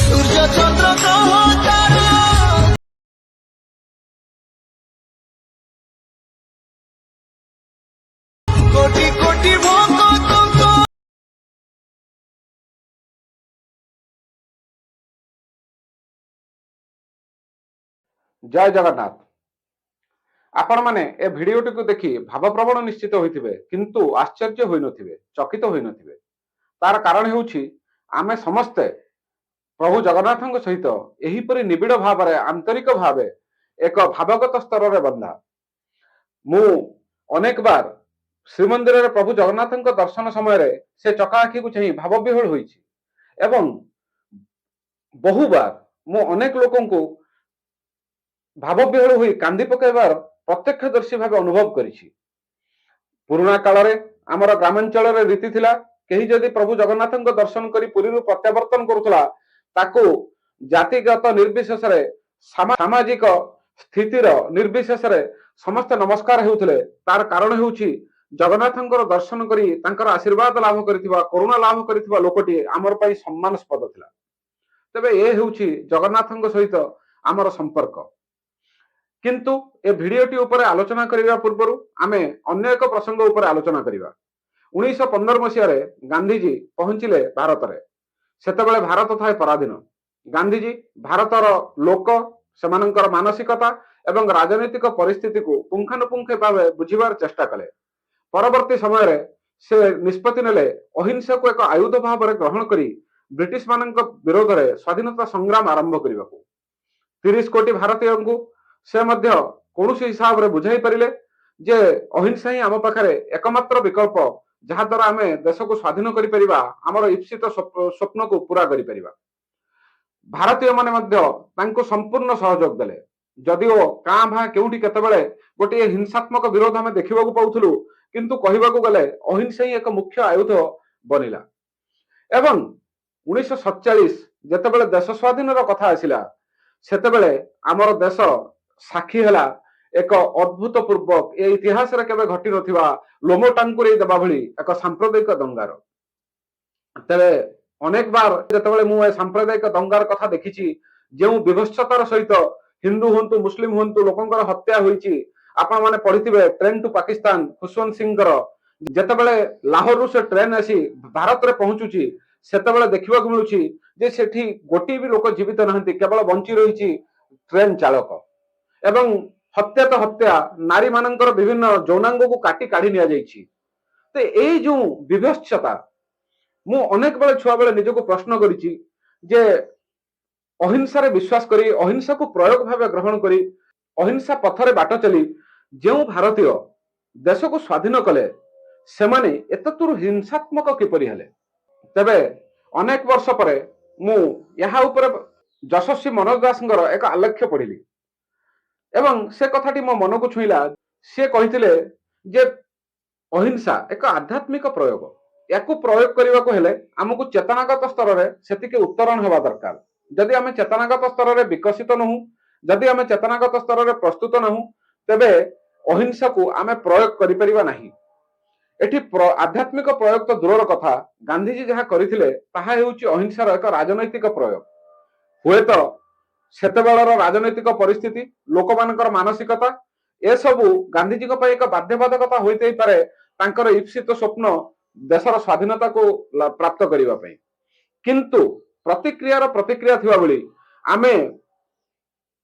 ସୂର୍ଯ୍ୟ ଚନ୍ଦ୍ର ଗ୍ରହ ତାରା। କୋଟି କୋଟି ଭକ୍ତଙ୍କ। ଜୟ ଜଗନ୍ନାଥ। ଆପଣମାନେ ଏ ଭିଡିଓଟିକୁ ଦେଖି ଭାବପ୍ରବଣ ନିଶ୍ଚିତ ହୋଇଥିବେ, କିନ୍ତୁ ଆଶ୍ଚର୍ଯ୍ୟ ହୋଇନଥିବେ, ଚକିତ ହୋଇନଥିବେ। ତାର କାରଣ ହେଉଛି, ଆମେ ସମସ୍ତେ ପ୍ରଭୁ ଜଗନ୍ନାଥଙ୍କ ସହିତ ଏହିପରି ନିବିଡ଼ ଭାବରେ, ଆନ୍ତରିକ ଭାବେ, ଏକ ଭାବଗତ ସ୍ତରରେ ବନ୍ଧା। ମୁଁ ଅନେକ ବାର ଶ୍ରୀମନ୍ଦିରରେ ପ୍ରଭୁ ଜଗନ୍ନାଥଙ୍କ ଦର୍ଶନ ସମୟରେ ସେ ଚକା ଆଖିକୁ ଚାହିଁ ଭାବବିହ୍ୱଳ ହୋଇଛି ଏବଂ ବହୁବାର ମୁଁ ଅନେକ ଲୋକଙ୍କୁ ଭାବବିହ୍ୱଳ ହୋଇ କାନ୍ଦି ପକାଇବାର ପ୍ରତ୍ୟକ୍ଷଦର୍ଶୀ ଭାବେ ଅନୁଭବ କରିଛି। ପୁରୁଣା କାଳରେ ଆମର ଗ୍ରାମାଞ୍ଚଳରେ ରୀତି ଥିଲା, କେହି ଯଦି ପ୍ରଭୁ ଜଗନ୍ନାଥଙ୍କ ଦର୍ଶନ କରି ପୁରୀରୁ ପ୍ରତ୍ୟାବର୍ତ୍ତନ କରୁଥିଲା, ତାକୁ ଜାତିଗତ ନିର୍ବିଶେଷରେ, ସାମାଜିକ ସ୍ଥିତିର ନିର୍ବିଶେଷରେ ସମସ୍ତେ ନମସ୍କାର ହେଉଥିଲେ। ତାର କାରଣ ହେଉଛି, ଜଗନ୍ନାଥଙ୍କର ଦର୍ଶନ କରି ତାଙ୍କର ଆଶୀର୍ବାଦ ଲାଭ କରିଥିବା, କରୁଣା ଲାଭ କରିଥିବା ଲୋକଟି ଆମର ପାଇଁ ସମ୍ମାନସ୍ପଦ ଥିଲା। ତେବେ ଏ ହେଉଛି ଜଗନ୍ନାଥଙ୍କ ସହିତ ଆମର ସମ୍ପର୍କ। କିନ୍ତୁ ଏ ଭିଡିଓଟି ଉପରେ ଆଲୋଚନା କରିବା ପୂର୍ବରୁ ଆମେ ଅନ୍ୟ ଏକ ପ୍ରସଙ୍ଗ ଉପରେ ଆଲୋଚନା କରିବା। 1915 ମସିହାରେ ଗାନ୍ଧିଜୀ ପହଞ୍ଚିଲେ ଭାରତରେ। ସେତେବେଳେ ଭାରତ ଥାଏ ପରାଧୀନ। ଗାନ୍ଧିଜୀ ଭାରତର ଲୋକ, ସେମାନଙ୍କର ମାନସିକତା ଏବଂ ରାଜନୈତିକ ପରିସ୍ଥିତିକୁ ପୁଙ୍ଖାନୁପୁଙ୍ଖ ଭାବେ ବୁଝିବାର ଚେଷ୍ଟା କଲେ। ପରବର୍ତ୍ତୀ ସମୟରେ ସେ ନିଷ୍ପତ୍ତି ନେଲେ ଅହିଂସାକୁ ଏକ ଆୟୁଧ ଭାବରେ ଗ୍ରହଣ କରି ବ୍ରିଟିଶ ମାନଙ୍କ ବିରୋଧରେ ସ୍ୱାଧୀନତା ସଂଗ୍ରାମ ଆରମ୍ଭ କରିବାକୁ। 30 କୋଟି ଭାରତୀୟଙ୍କୁ ସେ ମଧ୍ୟ କୌଣସି ହିସାବରେ ବୁଝାଇ ପାରିଲେ ଯେ ଅହିଂସା ହିଁ ଆମ ପାଖରେ ଏକମାତ୍ର ବିକଳ୍ପ, ଯାହାଦ୍ୱାରା ଆମେ ଦେଶକୁ ସ୍ୱାଧୀନ କରିପାରିବା, ଆମର ଇପ୍ସିତ ସ୍ୱପ୍ନକୁ ପୁରା କରିପାରିବା। ଭାରତୀୟ ମାନେ ମଧ୍ୟ ତାଙ୍କୁ ସମ୍ପୂର୍ଣ୍ଣ ସହଯୋଗ ଦେଲେ। ଯଦିଓ କାଁ ଭାଁ କେଉଁଠି କେତେବେଳେ ଗୋଟିଏ ହିଂସାତ୍ମକ ବିରୋଧ ଆମେ ଦେଖିବାକୁ ପାଉଥିଲୁ, କିନ୍ତୁ କହିବାକୁ ଗଲେ ଅହିଂସା ହିଁ ଏକ ମୁଖ୍ୟ ଆୟୁଧ ବନିଲା। ଏବଂ 1947 ଯେତେବେଳେ ଦେଶ ସ୍ୱାଧୀନର କଥା ଆସିଲା, ସେତେବେଳେ ଆମର ଦେଶ ସାକ୍ଷୀ ହେଲା ଏକ ଅଦ୍ଭୁତପୂର୍ବ, ଏ ଇତିହାସରେ କେବେ ଘଟି ନଥିବା, ଲୋମ ଟାଙ୍କୁରେଇ ଦେବା ଭଳି ଏକ ସାମ୍ପ୍ରଦାୟିକ ଦଙ୍ଗାର। ତେବେ ଅନେକ ବାର ଯେତେବେଳେ ମୁଁ ଏ ସାମ୍ପ୍ରଦାୟିକ ଦଙ୍ଗାର କଥା ଦେଖିଛି, ଯେଉଁ ବିଭତ୍ସତାର ସହିତ ହିନ୍ଦୁ ହୁଅନ୍ତୁ, ମୁସଲିମ ହୁଅନ୍ତୁ, ଲୋକଙ୍କର ହତ୍ୟା ହୋଇଛି। ଆପଣମାନେ ପଢିଥିବେ ଟ୍ରେନ୍ ଟୁ ପାକିସ୍ତାନ, ଖୁସୱନ୍ତ ସିଂଙ୍କର। ଯେତେବେଳେ ଲାହୋରରୁ ସେ ଟ୍ରେନ୍ ଆସି ଭାରତରେ ପହଞ୍ଚୁଛି, ସେତେବେଳେ ଦେଖିବାକୁ ମିଳୁଛି ଯେ ସେଠି ଗୋଟିଏ ବି ଲୋକ ଜୀବିତ ନାହାନ୍ତି, କେବଳ ବଞ୍ଚି ରହିଛି ଟ୍ରେନ୍ ଚାଳକ। ଏବଂ ହତ୍ୟା ତ ହତ୍ୟା, ନାରୀ ମାନଙ୍କର ବିଭିନ୍ନ ଯୌନାଙ୍ଗକୁ କାଟି କାଢି ନିଆଯାଇଛି। ତ ଏଇ ଯୋଉ ବିଭତ୍ସତା, ମୁଁ ଅନେକ ବେଳେ ଛୁଆବେଳେ ନିଜକୁ ପ୍ରଶ୍ନ କରିଛି ଯେ ଅହିଂସାରେ ବିଶ୍ୱାସ କରି, ଅହିଂସାକୁ ପ୍ରୟୋଗ ଭାବେ ଗ୍ରହଣ କରି, ଅହିଂସା ପଥରେ ବାଟ ଚାଲି ଯେଉଁ ଭାରତୀୟ ଦେଶକୁ ସ୍ୱାଧୀନ କଲେ, ସେମାନେ ଏତେଦୂର ହିଂସାତ୍ମକ କିପରି ହେଲେ? ତେବେ ଅନେକ ବର୍ଷ ପରେ ମୁଁ ଏହା ଉପରେ ଯଶସ୍ୱୀ ମନୋଜ ଦାସଙ୍କର ଏକ ଆଲେଖ୍ୟ ପଢିଲି ଏବଂ ସେ କଥାଟି ମୋ ମନକୁ ଛୁଇଁଲା। ସେ କହିଥିଲେ ଯେ ଅହିଂସା ଏକ ଆଧ୍ୟାତ୍ମିକ ପ୍ରୟୋଗ। ୟାକୁ ପ୍ରୟୋଗ କରିବାକୁ ହେଲେ ଆମକୁ ଚେତନାଗତ ସ୍ତରରେ ସେତିକି ଉତ୍ତରଣ ହେବା ଦରକାର। ଯଦି ଆମେ ଚେତନାଗତ ସ୍ତରରେ ବିକଶିତ ନୋହୁଁ, ଯଦି ଆମେ ଚେତନାଗତ ସ୍ତରରେ ପ୍ରସ୍ତୁତ ନାହୁଁ, ତେବେ ଅହିଂସାକୁ ଆମେ ପ୍ରୟୋଗ କରିପାରିବା ନାହିଁ। ଏଠି ଆଧ୍ୟାତ୍ମିକ ପ୍ରୟୋଗ ତ ଦୂରର କଥା, ଗାନ୍ଧିଜୀ ଯାହା କରିଥିଲେ ତାହା ହେଉଛି ଅହିଂସାର ଏକ ରାଜନୈତିକ ପ୍ରୟୋଗ। ହୁଏତ ସେତେବେଳର ରାଜନୈତିକ ପରିସ୍ଥିତି, ଲୋକମାନଙ୍କର ମାନସିକତା, ଏସବୁ ଗାନ୍ଧିଜୀଙ୍କ ପାଇଁ ଏକ ବାଧ୍ୟବାଧକତା ହୋଇଥାଇପାରେ ତାଙ୍କର ଇପ୍ସିତ ସ୍ୱପ୍ନ ଦେଶର ସ୍ୱାଧୀନତାକୁ ପ୍ରାପ୍ତ କରିବା ପାଇଁ। କିନ୍ତୁ ପ୍ରତିକ୍ରିୟାର ପ୍ରତିକ୍ରିୟା ଥିବା ଭଳି ଆମେ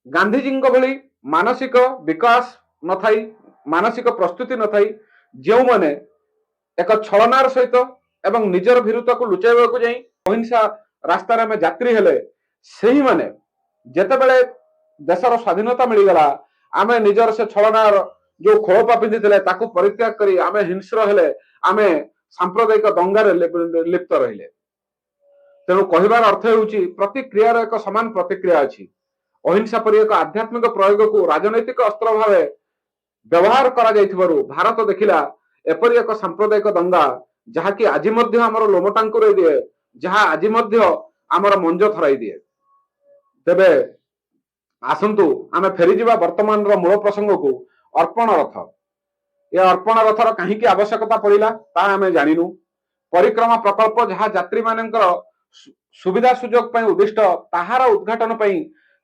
ଗାନ୍ଧିଜୀଙ୍କ ଭଳି ମାନସିକ ବିକାଶ ନଥାଇ, ମାନସିକ ପ୍ରସ୍ତୁତି ନଥାଇ, ଯେଉଁମାନେ ଏକ ଛଳନାର ସହିତ ଏବଂ ନିଜର ଭୀରୁତାକୁ ଲୁଚାଇବାକୁ ଯାଇ ଅହିଂସା ରାସ୍ତାରେ ଆମେ ଯାତ୍ରୀ ହେଲେ, ସେହିମାନେ ଯେତେବେଳେ ଦେଶର ସ୍ୱାଧୀନତା ମିଳିଗଲା, ଆମେ ନିଜର ସେ ଛଳନାର ଯୋଉ ଖୋଳପା ପିନ୍ଧିଥିଲେ ତାକୁ ପରିତ୍ୟାଗ କରି ଆମେ ହିଂସ୍ର ହେଲେ, ଆମେ ସାମ୍ପ୍ରଦାୟିକ ଦଙ୍ଗାରେ ଲିପ୍ତ ରହିଲେ। ତେଣୁ କହିବାର ଅର୍ଥ ହେଉଛି, ପ୍ରତିକ୍ରିୟାର ଏକ ସମାନ ପ୍ରତିକ୍ରିୟା ଅଛି। ଅହିଂସା ପରି ଏକ ଆଧ୍ୟାତ୍ମିକ ପ୍ରୟୋଗକୁ ରାଜନୈତିକ ଅସ୍ତ୍ର ଭାବେ ବ୍ୟବହାର କରାଯାଇଥିବାରୁ ଭାରତ ଦେଖିଲା ଏପରି ଏକ ସାମ୍ପ୍ରଦାୟିକ ଦଙ୍ଗା, ଯାହାକି ଆଜି ମଧ୍ୟ ଆମର ଲୋମ ଟାଙ୍କୁରେଇ ଦିଏ, ଯାହା ଆଜି ମଧ୍ୟ ଆମର ମଞ୍ଜ ଥରାଇ ଦିଏ। ତେବେ ଆସନ୍ତୁ ଆମେ ଫେରିଯିବା ବର୍ତ୍ତମାନର ମୂଳ ପ୍ରସଙ୍ଗକୁ, ଅର୍ପଣ ରଥ। ଏ ଅର୍ପଣ ରଥର କାହିଁକି ଆବଶ୍ୟକତା ପଡ଼ିଲା, ତାହା ଆମେ ଜାଣିନୁ। ପରିକ୍ରମା ପ୍ରକଳ୍ପ ଯାହା ଯାତ୍ରୀ ମାନଙ୍କର ସୁବିଧା ସୁଯୋଗ ପାଇଁ ଉଦ୍ଦିଷ୍ଟ, ତାହାର ଉଦ୍ଘାଟନ ପାଇଁ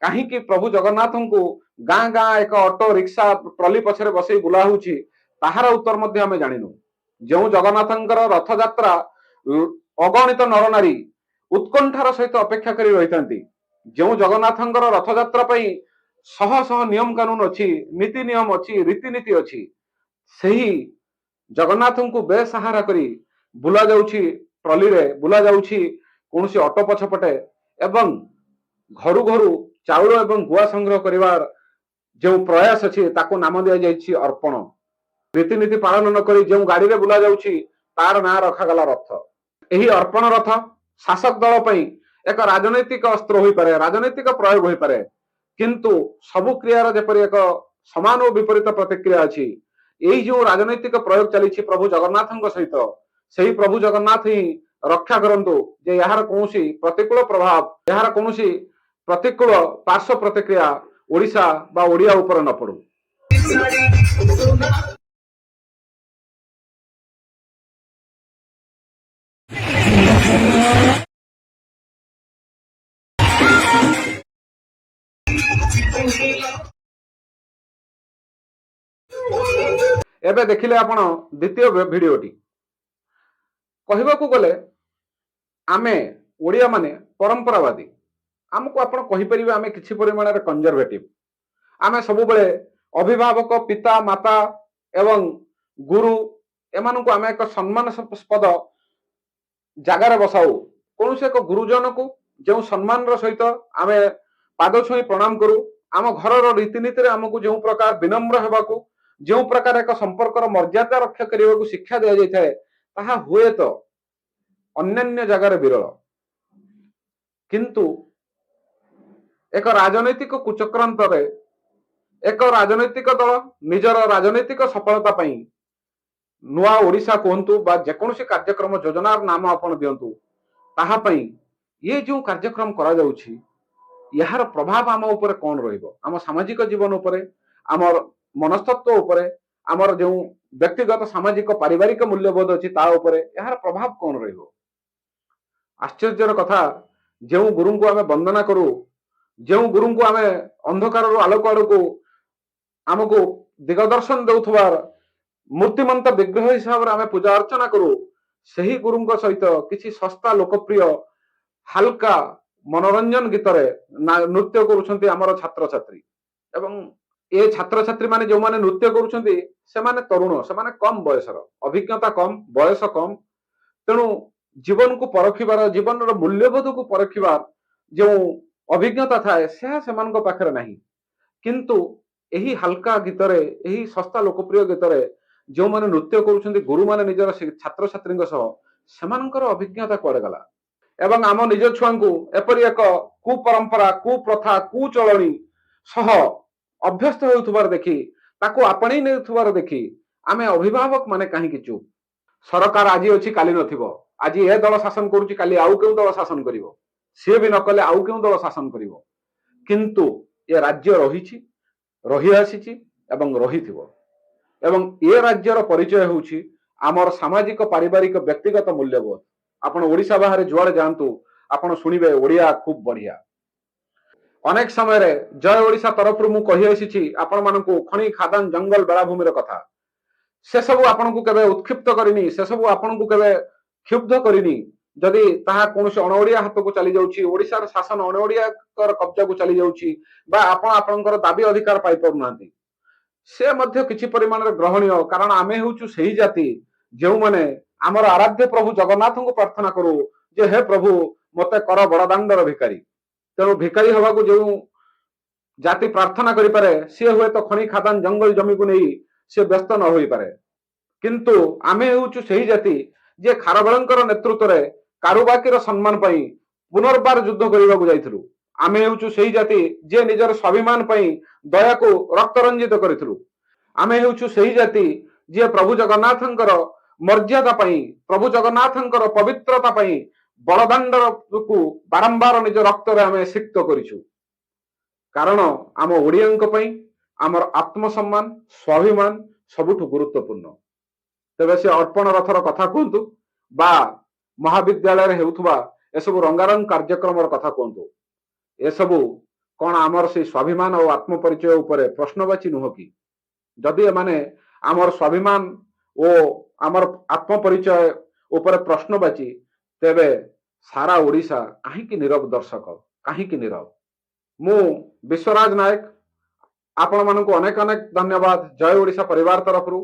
କାହିଁକି ପ୍ରଭୁ ଜଗନ୍ନାଥଙ୍କୁ ଗାଁ ଗାଁ ଏକ ଅଟୋ ରିକ୍ସା ଟ୍ରଲି ପଛରେ ବସେଇ ବୁଲା ହଉଛି, ତାହାର ଉତ୍ତର ମଧ୍ୟ ଆମେ ଜାଣିନୁ। ଯେଉଁ ଜଗନ୍ନାଥଙ୍କର ରଥଯାତ୍ରା ଅଗଣିତ ନରନାରୀ ଉତ୍କଣ୍ଠାର ସହିତ ଅପେକ୍ଷା କରି ରହିଥାନ୍ତି, ଯେଉଁ ଜଗନ୍ନାଥଙ୍କର ରଥଯାତ୍ରା ପାଇଁ ଶହ ଶହ ନିୟମ କାନୁନ ଅଛି, ନୀତି ନିୟମ ଅଛି, ରୀତିନୀତି ଅଛି, ସେହି ଜଗନ୍ନାଥଙ୍କୁ ବେସାହାରା କରି ବୁଲା ଯାଉଛି ଟ୍ରଲିରେ, ବୁଲା ଯାଉଛି କୌଣସି ଅଟୋ ପଛପଟେ ଏବଂ ଘରୁ ଘରୁ ଚାଉଳ ଏବଂ ଗୁଆ ସଂଗ୍ରହ କରିବାର ଯେଉଁ ପ୍ରୟାସ ଅଛି, ତାକୁ ନାମ ଦିଆଯାଇଛି ଅର୍ପଣ। ରୀତିନୀତି ପାଳନ ନ କରି ଯେଉଁ ଗାଡିରେ ବୁଲା ଯାଉଛି, ତାର ନାଁ ରଖାଗଲା ରଥ। ଏହି ଅର୍ପଣ ରଥ ଶାସକ ଦଳ ପାଇଁ ଏକ ରାଜନୈତିକ ଅସ୍ତ୍ର ହୋଇପାରେ, ରାଜନୈତିକ ପ୍ରୟୋଗ ହୋଇପାରେ, କିନ୍ତୁ ସବୁ କ୍ରିୟାର ଯେପରି ଏକ ସମାନ ଓ ବିପରୀତ ପ୍ରତିକ୍ରିୟା ଅଛି, ଏଇ ଯୋଉ ରାଜନୈତିକ ପ୍ରୟୋଗ ଚାଲିଛି ପ୍ରଭୁ ଜଗନ୍ନାଥଙ୍କ ସହିତ, ସେହି ପ୍ରଭୁ ଜଗନ୍ନାଥ ହିଁ ରକ୍ଷା କରନ୍ତୁ ଯେ ଏହାର କୌଣସି ପ୍ରତିକୂଳ ପ୍ରଭାବ, ଏହାର କୌଣସି ପ୍ରତିକୂଳ ପାର୍ଶ୍ୱ ପ୍ରତିକ୍ରିୟା ଓଡ଼ିଶା ବା ଓଡ଼ିଆ ଉପରେ ନ ପଡୁ। ସୁନା। ଏବେ ଦେଖିଲେ ଆପଣ ଦ୍ୱିତୀୟ ଭିଡିଓଟି। କହିବାକୁ ଗଲେ ଆମେ ଓଡ଼ିଆ ମାନେ ପରମ୍ପରାବାଦୀ। ଆମକୁ ଆପଣ କହିପାରିବେ, ଆମେ କିଛି ପରିମାଣରେ କନଜରଭେଟିଭ। ଆମେ ସବୁବେଳେ ଅଭିଭାବକ, ପିତା ମାତା ଏବଂ ଗୁରୁ ଏମାନଙ୍କୁ ଆମେ ଏକ ସମ୍ମାନସ୍ପଦ ଜାଗାରେ ବସାଉ। କୌଣସି ଏକ ଗୁରୁଜନକୁ ଯେଉଁ ସମ୍ମାନର ସହିତ ଆମେ ପାଦ ଛୁଇଁ ପ୍ରଣାମ କରୁ, ଆମ ଘରର ରୀତିନୀତିରେ ଆମକୁ ଯେଉଁ ପ୍ରକାର ବିନମ୍ର ହେବାକୁ, ଯେଉଁ ପ୍ରକାର ଏକ ସମ୍ପର୍କର ମର୍ଯ୍ୟାଦା ରକ୍ଷା କରିବାକୁ ଶିକ୍ଷା ଦିଆଯାଇଥାଏ, ତାହା ହୁଏତ ଅନ୍ୟାନ୍ୟ ଜାଗାରେ ବିରଳ। କିନ୍ତୁ ଏକ ରାଜନୈତିକ କୁଚକ୍ରାନ୍ତରେ ଏକ ରାଜନୈତିକ ଦଳ ନିଜର ରାଜନୈତିକ ସଫଳତା ପାଇଁ ନୂଆ ଓଡ଼ିଶା କୁହନ୍ତୁ ବା ଯେକୌଣସି କାର୍ଯ୍ୟକ୍ରମ ଯୋଜନାର ନାମ ଆପଣ ଦିଅନ୍ତୁ, ତାହା ପାଇଁ ଇଏ ଯେଉଁ କାର୍ଯ୍ୟକ୍ରମ କରାଯାଉଛି, ଏହାର ପ୍ରଭାବ ଆମ ଉପରେ କଣ ରହିବ? ଆମ ସାମାଜିକ ଜୀବନ ଉପରେ, ଆମର ମନସ୍ତତ୍ଵ ଉପରେ, ଆମର ଯେଉଁ ବ୍ୟକ୍ତିଗତ, ସାମାଜିକ, ପାରିବାରିକ ମୂଲ୍ୟବୋଧ ଅଛି, ତା ଉପରେ ଏହାର ପ୍ରଭାବ କଣ ରହିବ? ଆଶ୍ଚର୍ଯ୍ୟର କଥା, ଯେଉଁ ଗୁରୁଙ୍କୁ ଆମେ ବନ୍ଦନା କରୁ, ଯେଉଁ ଗୁରୁଙ୍କୁ ଆମେ ଅନ୍ଧକାରରୁ ଆଲୋକ ଆଡ଼କୁ ଆମକୁ ଦିଗଦର୍ଶନ ଦେଉଥିବା ମୂର୍ତ୍ତିମନ୍ତ ବିଗ୍ରହ ହିସାବରେ ଆମେ ପୂଜା ଅର୍ଚ୍ଚନା କରୁ, ସେହି ଗୁରୁଙ୍କ ସହିତ କିଛି ଶସ୍ତା, ଲୋକପ୍ରିୟ, ହାଲକା ମନୋରଞ୍ଜନ ଗୀତରେ ନୃତ୍ୟ କରୁଛନ୍ତି ଆମର ଛାତ୍ରଛାତ୍ରୀ। ଏବଂ ଏ ଛାତ୍ରଛାତ୍ରୀ ମାନେ ଯେଉଁମାନେ ନୃତ୍ୟ କରୁଛନ୍ତି, ସେମାନେ ତରୁଣ, ସେମାନେ କମ ବୟସର, ଅଭିଜ୍ଞତା କମ, ବୟସ କମ। ତେଣୁ ଜୀବନକୁ ପରଖିବାର, ଜୀବନର ମୂଲ୍ୟବୋଧକୁ ପରଖିବାର ଯେଉଁ ଅଭିଜ୍ଞତା ଥାଏ, ସେହା ସେମାନଙ୍କ ପାଖରେ ନାହିଁ। କିନ୍ତୁ ଏହି ହାଲକା ଗୀତରେ, ଏହି ଶସ୍ତା ଲୋକପ୍ରିୟ ଗୀତରେ ଯେଉଁମାନେ ନୃତ୍ୟ କରୁଛନ୍ତି ଗୁରୁମାନେ ନିଜର ଛାତ୍ରଛାତ୍ରୀଙ୍କ ସହ, ସେମାନଙ୍କର ଅଭିଜ୍ଞତା କୁଆଡେ ଗଲା? ଏବଂ ଆମ ନିଜ ଛୁଆଙ୍କୁ ଏପରି ଏକ କୁପରମ୍ପରା, କୁପ୍ରଥା, କୁଚଳଣି ସହ ଅଭ୍ୟସ୍ତ ହେଉଥିବାର ଦେଖି, ତାକୁ ଆପଣେଇ ନେଉଥିବାର ଦେଖି ଆମେ ଅଭିଭାବକ ମାନେ କାହିଁକି ଚୁପ୍? ସରକାର ଆଜି ଅଛି, କାଲି ନଥିବ। ଆଜି ଏ ଦଳ ଶାସନ କରୁଛି, କାଲି ଆଉ କେଉଁ ଦଳ ଶାସନ କରିବ। ସିଏ ବି ନ କଲେ ଆଉ କେଉଁ ଦଳ ଶାସନ କରିବ। କିନ୍ତୁ ଏ ରାଜ୍ୟ ରହିଛି, ରହି ଆସିଛି ଏବଂ ରହିଥିବ। ଏବଂ ଏ ରାଜ୍ୟର ପରିଚୟ ହେଉଛି ଆମର ସାମାଜିକ, ପାରିବାରିକ, ବ୍ୟକ୍ତିଗତ ମୂଲ୍ୟବୋଧ। ଆପଣ ଓଡ଼ିଶା ବାହାରେ ଯୁଆଡେ ଯାଆନ୍ତୁ, ଆପଣ ଶୁଣିବେ, ଓଡ଼ିଆ ଖୁବ ବଢିଆ। ଅନେକ ସମୟରେ ଜୟ ଓଡ଼ିଶା ତରଫରୁ ମୁଁ କହି ଆସିଛି ଆପଣମାନଙ୍କୁ ଖଣି, ଖାଦାନ, ଜଙ୍ଗଲ, ବେଳାଭୂମିର କଥା। ସେସବୁ ଆପଣଙ୍କୁ କେବେ ଉତ୍କ୍ଷିପ୍ତ କରିନି, ସେସବୁ ଆପଣଙ୍କୁ କେବେ କ୍ଷୁବ୍ଧ କରିନି। ଯଦି ତାହା କୌଣସି ଅଣଓଡ଼ିଆ ହାତକୁ ଚାଲି ଯାଉଛି, ଓଡ଼ିଶାର ଶାସନ ଅଣଓଡ଼ିଆଙ୍କର କବ୍ଜାକୁ ଚାଲି ଯାଉଛି ବା ଆପଣ ଆପଣଙ୍କର ଦାବି ଅଧିକାର ପାଇପାରୁନାହାନ୍ତି, ସେ ମଧ୍ୟ କିଛି ପରିମାଣରେ ଗ୍ରହଣୀୟ। କାରଣ ଆମେ ହେଉଛୁ ସେହି ଜାତି ଯେଉଁମାନେ ଆମର ଆରାଧ୍ୟ ପ୍ରଭୁ ଜଗନ୍ନାଥଙ୍କୁ ପ୍ରାର୍ଥନା କରୁ ଯେ ହେ ପ୍ରଭୁ, ମତେ କର ବଡ଼ଦାଣ୍ଡର ଭିକାରୀ। ତେଣୁ ଭିକାରୀ ହବାକୁ ଯେଉଁ ଜାତି ପ୍ରାର୍ଥନା କରିପାରେ, ସିଏ ହୁଏତ ଖଣି, ଖାଦାନ, ଜଙ୍ଗଲ ଜମିକୁ ନେଇ ସିଏ ବ୍ୟସ୍ତ ନ ହୋଇପାରେ। କିନ୍ତୁ ଆମେ ହେଉଛୁ ସେହି ଜାତି ଯିଏ ଖାରବେଳଙ୍କର ନେତୃତ୍ୱରେ କାରୁବାକୀର ସମ୍ମାନ ପାଇଁ ପୁନର୍ବାର ଯୁଦ୍ଧ କରିବାକୁ ଯାଇଥିଲୁ। ଆମେ ହେଉଛୁ ସେହି ଜାତି ଯିଏ ନିଜର ସ୍ୱାଭିମାନ ପାଇଁ ଦୟାକୁ ରକ୍ତରଞ୍ଜିତ କରିଥିଲୁ। ଆମେ ହେଉଛୁ ସେହି ଜାତି ଯିଏ ପ୍ରଭୁ ଜଗନ୍ନାଥଙ୍କର ମର୍ଯ୍ୟାଦା ପାଇଁ, ପ୍ରଭୁ ଜଗନ୍ନାଥଙ୍କର ପବିତ୍ରତା ପାଇଁ ବଡ଼ଦାଣ୍ଡକୁ ବାରମ୍ବାର ନିଜ ରକ୍ତରେ ଆମେ ସିକ୍ତ କରିଛୁ। କାରଣ ଆମ ଓଡ଼ିଆଙ୍କ ପାଇଁ ଆମର ଆତ୍ମସମ୍ମାନ, ସ୍ୱାଭିମାନ ସବୁଠୁ ଗୁରୁତ୍ୱପୂର୍ଣ୍ଣ। ତେବେ ସେ ଅର୍ପଣ ରଥର କଥା କୁହନ୍ତୁ ବା ମହାବିଦ୍ୟାଳୟରେ ହେଉଥିବା ଏସବୁ ରଙ୍ଗାରଙ୍ଗ କାର୍ଯ୍ୟକ୍ରମର କଥା କୁହନ୍ତୁ, ଏସବୁ କଣ ଆମର ସେଇ ସ୍ୱାଭିମାନ ଓ ଆତ୍ମପରିଚୟ ଉପରେ ପ୍ରଶ୍ନବାଚୀ ନୁହଁ କି? ଯଦି ଏମାନେ ଆମର ସ୍ୱାଭିମାନ ଓ ଆମର ଆତ୍ମପରିଚୟ ଉପରେ ପ୍ରଶ୍ନବାଚୀ, ତେବେ ସାରା ଓଡ଼ିଶା କାହିଁକି ନୀରବ ଦର୍ଶକ, କାହିଁକି ନୀରବ? ମୁଁ ବିଶ୍ୱରାଜ ନାୟକ, ଆପଣମାନଙ୍କୁ ଅନେକ ଅନେକ ଧନ୍ୟବାଦ ଜୟ ଓଡ଼ିଶା ପରିବାର ତରଫରୁ।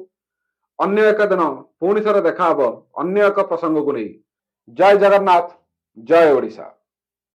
ଅନ୍ୟ ଏକ ଦିନ ପୁଣି ଥରେ ଦେଖା ହବ ଅନ୍ୟ ଏକ ପ୍ରସଙ୍ଗକୁ ନେଇ। ଜୟ ଜଗନ୍ନାଥ, ଜୟ ଓଡ଼ିଶା।